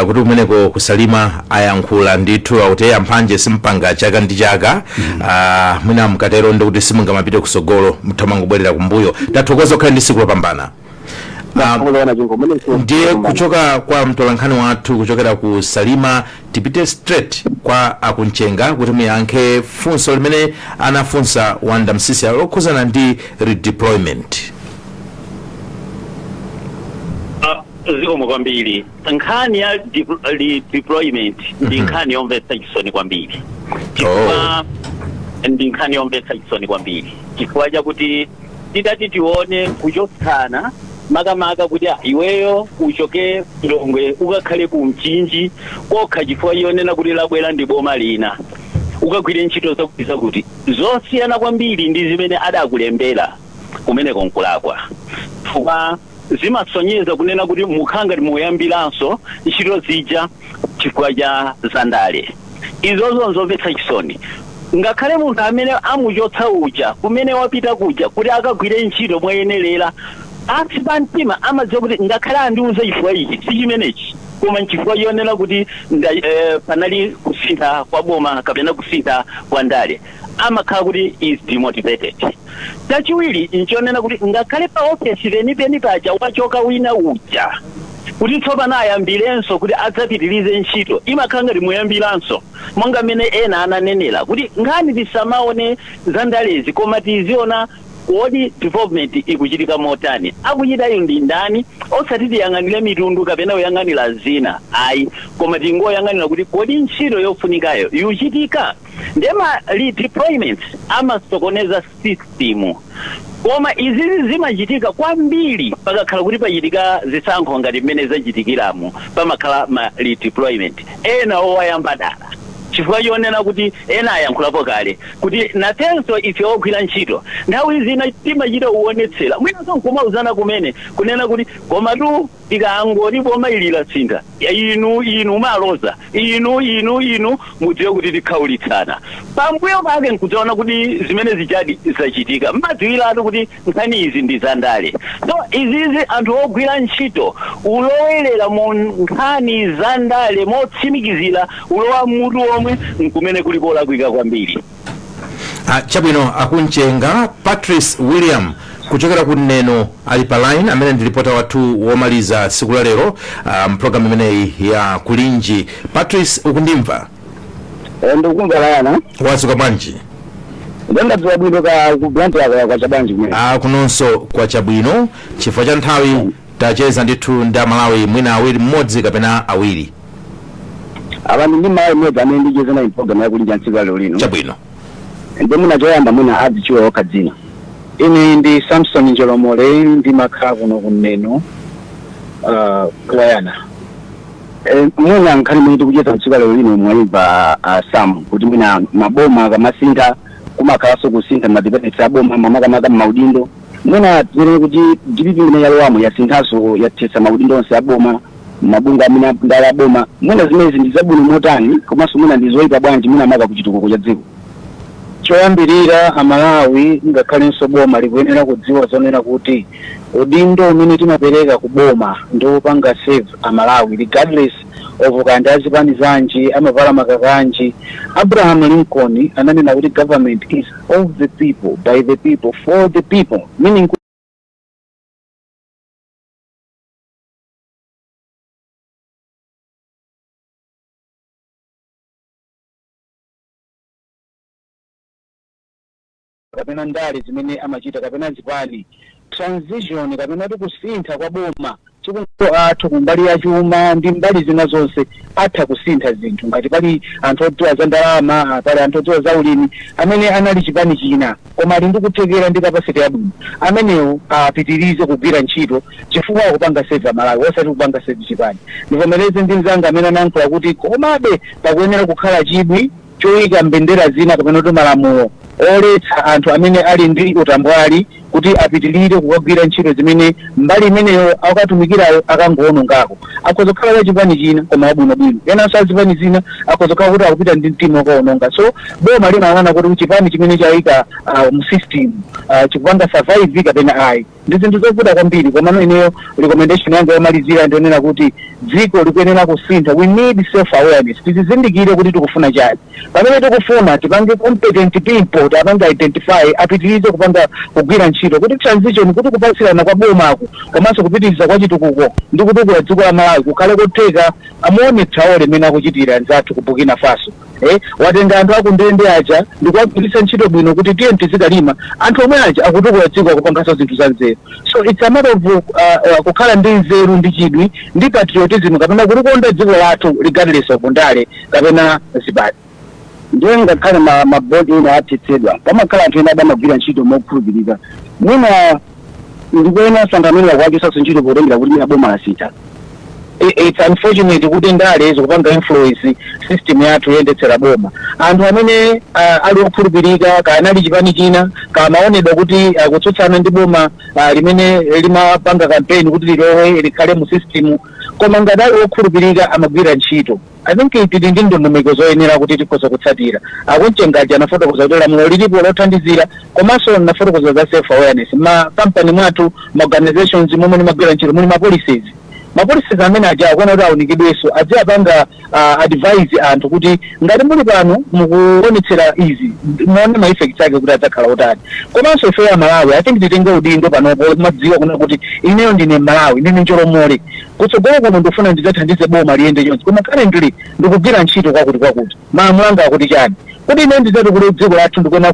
kuti kumeneko kuSalima ayankhula ndithu, akuti amphanje simpanga chaka ndi chaka. Mwina mukatero ndikuti simungamapite kusogolo, muthamangobwerera kumbuyo. Ndathokoza, kukhala ndi tsiku lopambana. Ndiye kuchoka kwa mtolankhani wathu kuchokera ku Salima, tipite straight kwa akunchenga kuti muyankhe funso limene anafunsa Wanda Msisi lokhuzana ndi redeployment. Zikomo kwambiri. Nkhani ya redeployment ndi nkhani yomvetsa chisoni kwambiri, chifukwa ndi nkhani yomvetsa chisoni kwambiri chifukwa chakuti titati tione kuchotsana, makamaka kuti iweyo uchoke Lilongwe ukakhale ku Mchinji kokha chifukwa yonena kuti labwera ndi boma lina, ukagwire ntchito zakuti zakuti zosiyana kwambiri ndi zimene adakulembera kumeneko, nkulakwa, chifukwa zimasonyeza kunena kuti mukhala ngati muyambiranso ntchito zija chifukwa cha zandale. Izozo nzomvetsa chisoni. Ngakhale munthu amene amuchotsa uja kumene wapita kuja kuti akagwire ntchito moyenerera, pansi pa mtima amadziwa kuti ngakhale andiuze chifukwa ichi si chimenechi, koma nchifukwa chonena kuti panali kusintha kwa boma kapena kusintha kwa ndale, amakhala kuti is demotivated. Chachiwiri nchonena kuti ngakhale pa ofesi penipeni paja wachoka wina uja, kuti tsopano ayambirenso kuti adzapitirize ntchito, imakhala ngati muyambiranso. Monga mmene ena ananenera kuti nkhani tisamaone za ndalezi, koma tiziona kodi development ikuchitika motani, akuchitayo ndi ndani, osati tiyang'anire mitundu kapena kuyang'anira zina ayi, koma tingoyang'anira kuti kodi ntchito yofunikayo ikuchitika. Ndema redeployments amasokoneza system, koma izizi zimachitika kwambiri pakakhala kuti pachitika zisankho ngati mmene zachitikiramo. Pamakhala ma redeployment ena owayamba dala, chifukwa chonena kuti ena ayankhulapo kale kuti nafenso ife ogwira ntchito nthawi zina timachita uonetsera, mwinanso nkumauzana kumene kunena kuti komatu tikangoti boma ili lasintha, inu inu maloza inu inu inu, mudziwe kuti tikhaulitsana. Pambuyo pake nkudzaona kuti zimene zichadi zachitika, mmadziwiratu kuti nkhani izi ndi zandale. So izizi anthu ogwira ntchito ulowelera mu nkhani zandale motsimikizira ulowa mutu omwe nkumene kuli kolakwika kwambiri. Chabwino, akunchenga Patrice William kuchokera ku Neno ali pa line, amene ndi ripota wathu womaliza tsiku la lero mpulogalamu imeneyi ya Kulinji. Patrice, ukundimva? Ndikumva, Layana. Wadzuka bwanji? Ndadzuka bwino, ka ku Blantyre yako kwacha bwanji kumene? Kunonso kwachabwino. Chifukwa cha nthawi, tacheza ndithu ndi Amalawi mwina awiri, mmodzi kapena awiri. Apa ndi Malawi mmodzi amene ndicheza naye program yakulinji tsiku la lero lino. Chabwino. Ndi mwina choyamba mwina adzichiwe okha dzina. Ine ndi Samson Njolomole, ndimakhala kuno kuNeno, Kuwayana. Mwina nkhani imene tikucheza tsiku la lero lino mwayimva, Sam, kuti mwina maboma akamasintha kumakhalanso kusintha ma departments aboma, makamaka maudindo. Mwina tinene kuti DPP imene yalowamo yasinthanso, yathetsa maudindo onse aboma, mabungwe amene ndali aboma. Mwina zimenezi ndi zabwino motani, komanso mwina ndi zoyipa bwanji, mwina maka kuchitukuko cha dziko? Choyambirira, Amalawi ngakhalenso boma likuyenera kudziwa zonena kuti udindo umene timapereka ku boma ndi wopanga serve Amalawi, regardless of kandi azipani zanji, amavala makakanji. Abraham Lincoln ananena kuti government is of the people, by the people, for the people, meaning kapena ndale zimene amachita kapena zipani, transition kapena kuti kusintha kwa boma athu kumbali ya chuma ndi mbali zina zonse atha kusintha zinthu. Ngati pali anthu odziwa za ndalama, pali anthu odziwa za ulimi amene anali chipani china koma ali ndi kuthekera ndi capacity yabwino, amenewo apitirize kugwira ntchito chifukwa akupanga serve Amalawi, osati kupanga serve chipani. Ndivomereze ndi mzanga amene anayankhula kuti komabe pakuyenera kukhala chidwi. Choyika mbendera zina kapena kuti malamulo oletsa anthu amene ali ndi utambwali kuti apitilire kukagwira ntchito zimene mbali imeneyo akatumikirayo akangoonongako. Akhoza kukhala wa chipani china koma wabwinobwino, enanso azipani zina akhoza kukhala kuti akupita ndi mtima okaononga. So boma limayang'ana kuti chipani chimene chayika mu system chikupanga survive kapena ayi. Ndi zinthu zovuta kwambiri, komano ineyo recommendation yanga yomalizira ndionena kuti dziko likuyenera kusintha. We need self awareness, tizizindikire kuti tikufuna chani. Pamene tikufuna tipange competent people, tiapange identify, apitirize kupanga kugwira ntchito kuti transition, kuti kupatsirana kwa bomako komanso kupitiriza kwa chitukuko ndi kutukula dziko la Malawi kukhale kotheka. Amuone Traore mmene akuchitira anzathu ku Burkina Faso, watenga anthu akundende aja ndikuwagwiritsa ntchito bwino kuti tiye tizikalima. Anthu omwe aja akutukula dziko, akupanganso zinthu za nzeru. So it's a matter of kukhala ndi nzeru ndi chidwi ndi patriotism kapena kulikonda dziko lathu regardless of ndale kapena zipani. Ndiye ngakhale ma board ena athetsedwa, pamakhala anthu ena adamagwira ntchito mokhulupirika. Mwina ndikuena anthu amene akuwachosanso ntchito potengera kuti mwina boma lasintha. It's unfortunate kuti ndale zikupanga influence system yathu yoyendetsera boma. Anthu amene ali okhulupirika, kanali chipani china, kamaonedwa kuti akutsutsana ndi boma limene limapanga campaign kuti lilowe likhale mu system, koma ngati ali okhulupirika amagwira ntchito. I think tili ndi ndondomeko zoyenera kuti tikhoza kutsatira. Akuncengaji anafotokoza kuti lamulo lilipo lothandizira, komanso nafotokoza za self awareness. Ma kampani mwathu, ma organizations momwe nimagwira ntchito, muli ma policies. Ma policies amene aja akuona kuti awunikidwenso, adziapanga advise anthu kuti ngati muli pano mukuonetsera izi, muone ma effects ake kuti adzakhala otani. Komanso ife ya Malawi, I think titenge udindo panopo madziwa kuna kuti ineyo ndine Malawi, ndine Njolomole, kutsogolo kuno ndikufuna ndidzathandize boma liyende chonse, koma currently ndikugwira ntchito kwakuti kwakuti, malamulo anga akuti chani kuti ine ndidzatukule dziko lathu? Ndikuena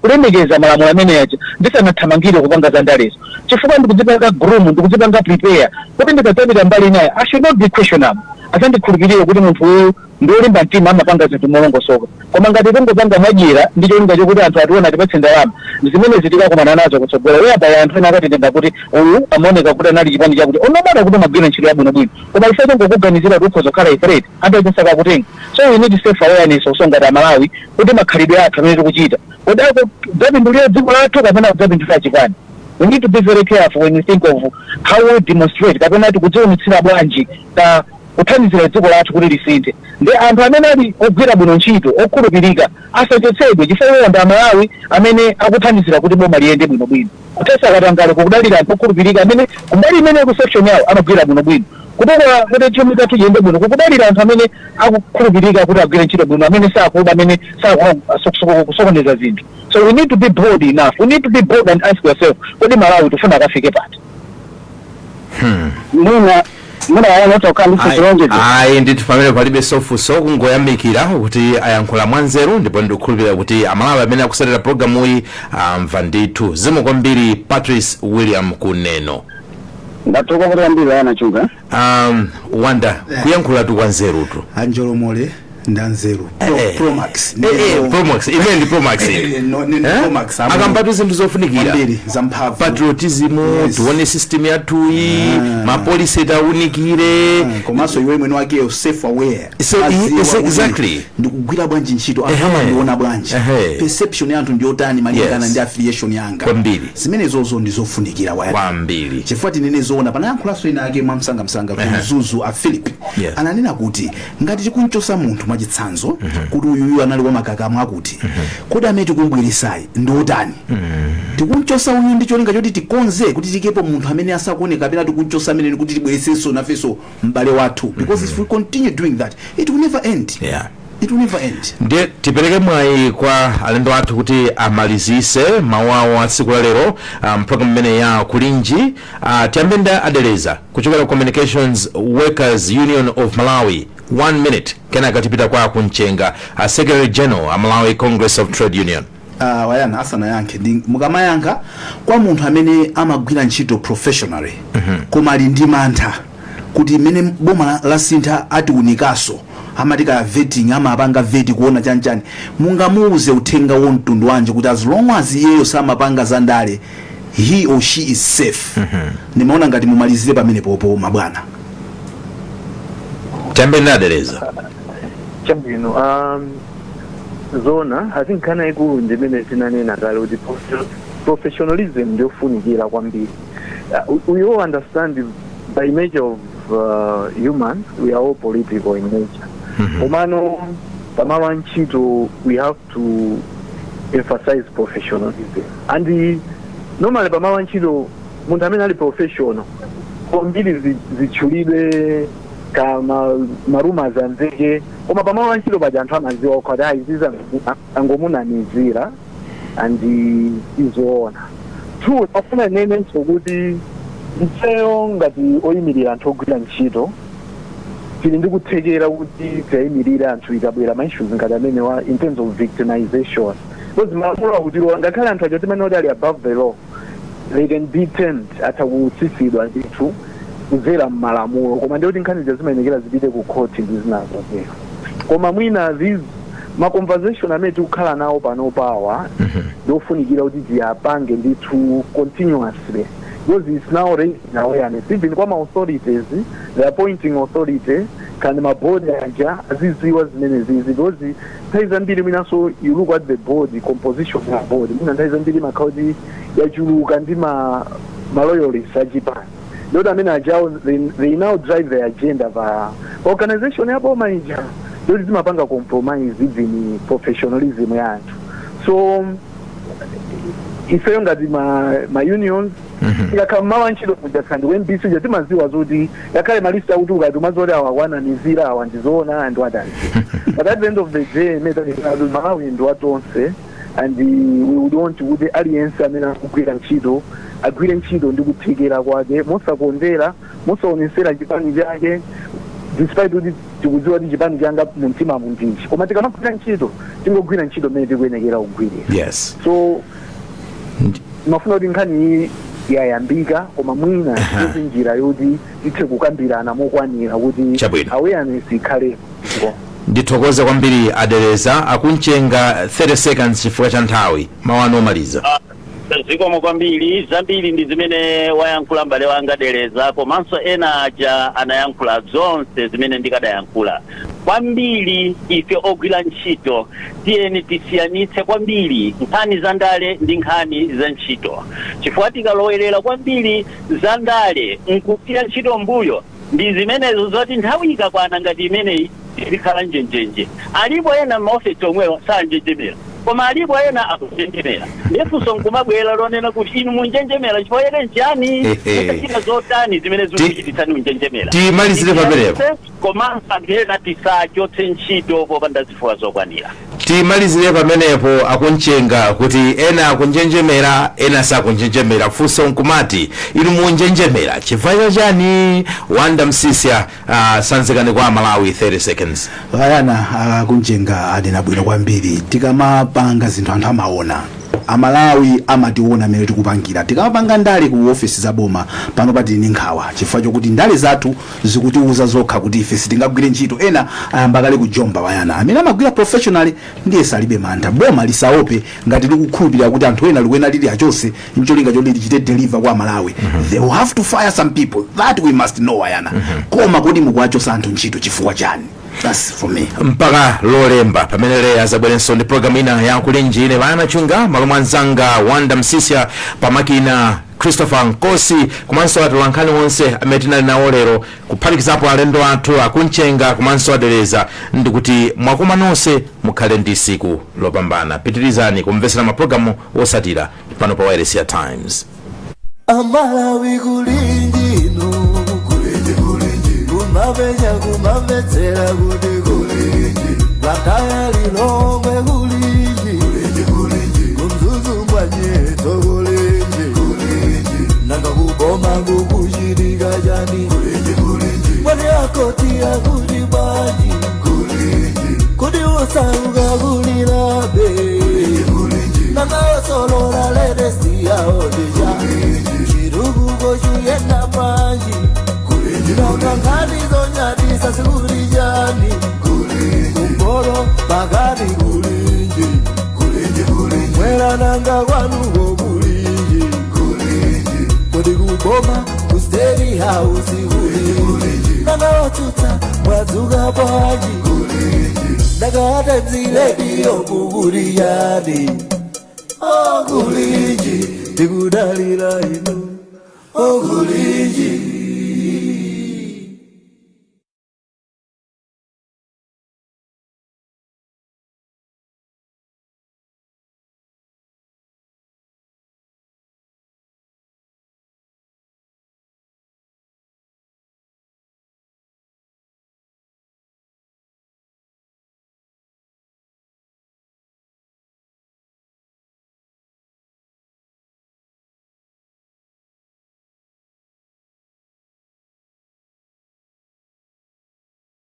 kulemekeza malamulo amene aja ndisanathamangire kupanga za ndalezo, chifukwa ndikudzipanga groom, ndikudzipanga prepare kuti ndikadzapita mbali inayo I should not be questionable, asandikhulupirire kuti munthu uyu ndi wolimba mtima, amapanga zinthu molongosoka. Koma ngati tungopanga mwadyera ndi cholinga chokuti anthu ationa, atipatse ndalama, zimene zitikakumana nazo kutsogolo, whereby anthu ena akatitenga kuti uyu amaoneka kuti anali chipani chakuti, onomata kuti amagwira ntchito yabwinobwino, koma ife tingokuganizira kuti ukhoza kukhala a threat, anthu aja sakakutenga. So we need self awareness also ngati Amalawi kuti makhalidwe athu amene tikuchita, kodi akudzapindulira dziko lathu kapena kudzapindulira chipani? We need to be very careful when we think of how we demonstrate kapena tikudziwonetsera bwanji ka kuthandizira dziko lathu kuti lisinthe. Ndi anthu amene ali ogwira bwino ntchito, okhulupirika, asachotsedwe, chifukwa iwo ndi Amalawi amene akuthandizira kuti boma liyende bwinobwino. Kuthetsa katangale kukudalira anthu okhulupirika amene kumbali imene ku section yawo amagwira bwinobwino. Kutukula kuti chuma chathu chiyende bwino kukudalira anthu amene akukhulupirika kuti agwire ntchito bwino, amene sakuba, amene sakusokoneza zinthu. So we need to be bold enough, we need to be bold and ask yourself, kodi Malawi tifuna akafike pati? Mwina ayana otokhala ndi funso lonjeza. Ayi ndithu, pamene palibe funso, kungoyamikira kuti ayankhula mwanzeru, ndipo ndikukhulupirira kuti Amalawi amene akusatira programuyi amva ndithu. Zikomo kwambiri, Patrice William Kuneno. Ndathokoza kuti kwambiri, ayana chuka. Wanda, kuyankhulatu kwa nzerutu. Anjolomole ndanzeru. Promax. Promax, imene ndi Promax. No, ni Promax, amwe. Akambatu zinthu zofunikira. Kwambiri, zamphamvu. Patriotism. Tione system yathuyi, ma policy tawunikire. Komanso iwe mwene wakeyo self aware. So, Aziwa kuti ndikugwira bwanji ntchito, anthu amandiona bwanji, perception ya anthu ndiyotani malingana ndi affiliation yanga. Zimenezozo ndizofunikira, waya. Chifukwa tinene zoona, panayankhulanso ena ake mwamsangamsanga ku Mzuzu, a Philip, ananena kuti ngati tikunchosa munthu, mwachitsanzo, kuti uyuyu anali wamakakamu akuti, kodi amene tikumbweresayi ndi otani? Tikunchosa uyu ndi cholinga choti tikonze kuti tikepo munthu amene asakuoneka, kapena tikunchosa amene kuti tibweresenso nafenso m'bale wathu? Because if we continue doing that, it will never end. It will never end. Ndiye tipereke mwayi kwa alendo athu kuti amalizise mawu awo a tsiku la lero program imene ya Kulinji. Tiyambe ndi Adeleza kuchokera ku Communications Workers Union of Malawi, one minute, kenaka tipita kwa Kunchenga, Secretary General a Malawi Congress of Trade Union. Wayana asanayankhe, mukamayankha, kwa munthu amene amagwira ntchito professionally koma ali ndi mantha kuti mmene boma lasintha atiunikaso, amati ka vetting, amapanga vet kuona chanchani, mungamuuze uthenga womtundu wanji kuti as long as iyeyo samapanga za ndale, he or she is safe? Nimaona ngati mumalizire pamene popo, mabwana. Tiyambe ndi Adeleza. Chabwino, Zona, I think nkhani ikulu ndimene tinanena kale kuti professionalism ndiyofunikira kwambiri. We all understand by nature of humans, we are all political in nature. Komano pamalo a ntchito we have to emphasize professionalism, and normally pamalo a ntchito munthu amene ali professional kwambiri zitchulidwe kama ma rumours amveke, koma pamalo a ntchito paja anthu amaziwa kuti ayi, iziza angomunamizira and izoona. Two, afuna nenenso kuti ifeyo ngati oyimirira anthu ogwira ntchito tili ndi kuthekera kuti tiyayimirire anthu ikabwera ma issues ngati amenewa in terms of victimization, because malamulo akutilola ngakhale anthu aja timene kuti ali above the law, they can be termed, atha kutsitsidwa ndithu kudzera mmalamulo, koma ndikuti nkhani zimayenekera zipite ku court ndi zinazo zero. Koma mwina these ma conversation amene tikukhala nawo pano pawa ndofunikira kuti tiyapange ndithu continuously, because it's now raising awareness even kwa ma authorities, the appointing authority kandi ma board aja aziziwa zimene zizi, because nthawi zambiri mwinanso you look at the board composition ya board, mwina nthawi zambiri makhala kuti yachuluka ndi ma loyalists achipani, ndoti amene ajawo they now drive the agenda pa organization yaboma ija, ndoti zimapanga compromise even professionalism ya anthu. So ifeyo ngati ma unions, tikakhala mmawa ntchito kuja kandi ku MBC uja, timaziwa zoti ngakhale ma list akuti ukati umazoti awa akwanamizira, awa ndizoona and what else, but at the end of the day meta Malawi ndi watonse and we would want kuti aliyense amene akugwira ntchito agwire ntchito ndi kuthekera kwake, mosakondera, mosaonesera chipani chake, despite kuti tikudziwa kuti chipani changa mumtima mundichi, koma tikamagwira ntchito tingogwira ntchito mmene tikuyenekera kugwirira. So mafuna kuti nkhani iyi yayambika, koma mwina tizi njira yoti tithe kukambirana mokwanira kuti awareness ikhalepo. Ndithokoze kwambiri adereza akumchenga. 30 seconds chifukwa cha nthawi, mawu anu omaliza. Zikomo kwambiri. Zambiri ndi zimene wayankhula m'bale wanga Dereza, komanso ena aja anayankhula zonse zimene ndikadayankhula. Kwambiri ife ogwira ntchito tiyeni tisiyanitse kwambiri nkhani za ndale ndi nkhani za ntchito, chifukwa tikalowerera kwambiri za ndale nkusiya ntchito mbuyo, ndi zimenezo zoti nthawi ikakwana ngati imeneyi tizikhala njenjenje. Alipo ena m'maofesi omwewo sanjenjemera, koma alipo ena akunjenjemera. Ndifunso nkumabwera lonena kuti inu munjenjemera chifukwa chake nchani? Mutachita zotani zimene zikuchititsani munjenjemera? Timalizire pamenepo. Komanso anthu ena tisachotse ntchito popanda zifukwa zokwanira. Timalizire pamenepo akumchenga, kuti ena akunjenjemera, ena sakunjenjemera. Funso nkumati inu munjenjemera chifukwa chani? Wanda Msisya, sanzikani kwa Malawi, 30 seconds. Vayana, akumchenga anena bwino kwambiri. Tikamapanga zinthu anthu amaona, Amalawi amationa amene tikupangira. Tikamapanga ndale ku ofesi za boma pano patili ndi nkhawa chifukwa chokuti ndale zathu zikutiuza zokha kuti ife sitingagwire ntchito. Ena ayamba kale kujomba. Wayana, amene amagwira professionally ndiye salibe mantha. Boma lisaope ngati likukhulupirira kuti anthu ena likuyena lili achose ncholinga choti lichite deliver kwa Malawi. They will have to fire some people, that we must know, Wayana. Koma kodi mukuwachosa anthu ntchito chifukwa chani? That's for me. Mpaka Lolemba pamene Leya azabwerenso ndi programu ina ya Kulinji. Ine Vayana Chunga, malo mwa mzanga Wanda Msisya, pamakina Christopher Nkosi, komanso atolankhani onse amene tinali nawo lero, kuphatikizapo alendo athu akumchenga komanso adereza, ndikuti mwakoma nonse, mukhale ndi siku lopambana. Pitirizani kumvetsera mapulogalamu osatira pano pa Wireless ya Times. Amalawi, kulinji inu, kulinji, kulinji, kumapenya kumamvetsera kuti kulinji, Blantyre, Lilongwe, kulinji, kulinji, kulinji, kumzuzu mwanyeto, kulinji, kulinji, nanga kuboma kukuchitika chani? Kulinji, kulinji, mwani akoti akuti bwanji? Kulinji, kuti usauka kulilabe? Nanga osolola latest yawo ndija chirukuko chuyenda bwanji? Nanga nkhani zonyadisa zikuli chani? Kumporo pakati, kulinji, mwera nanga kwanuko, kulinji, kodi kuboma ku State House, kulinji, nanga otsutsa mwadzuka bwanji? Ndakata Radio kukuliyani okulinji, tikudalira inu okulinji.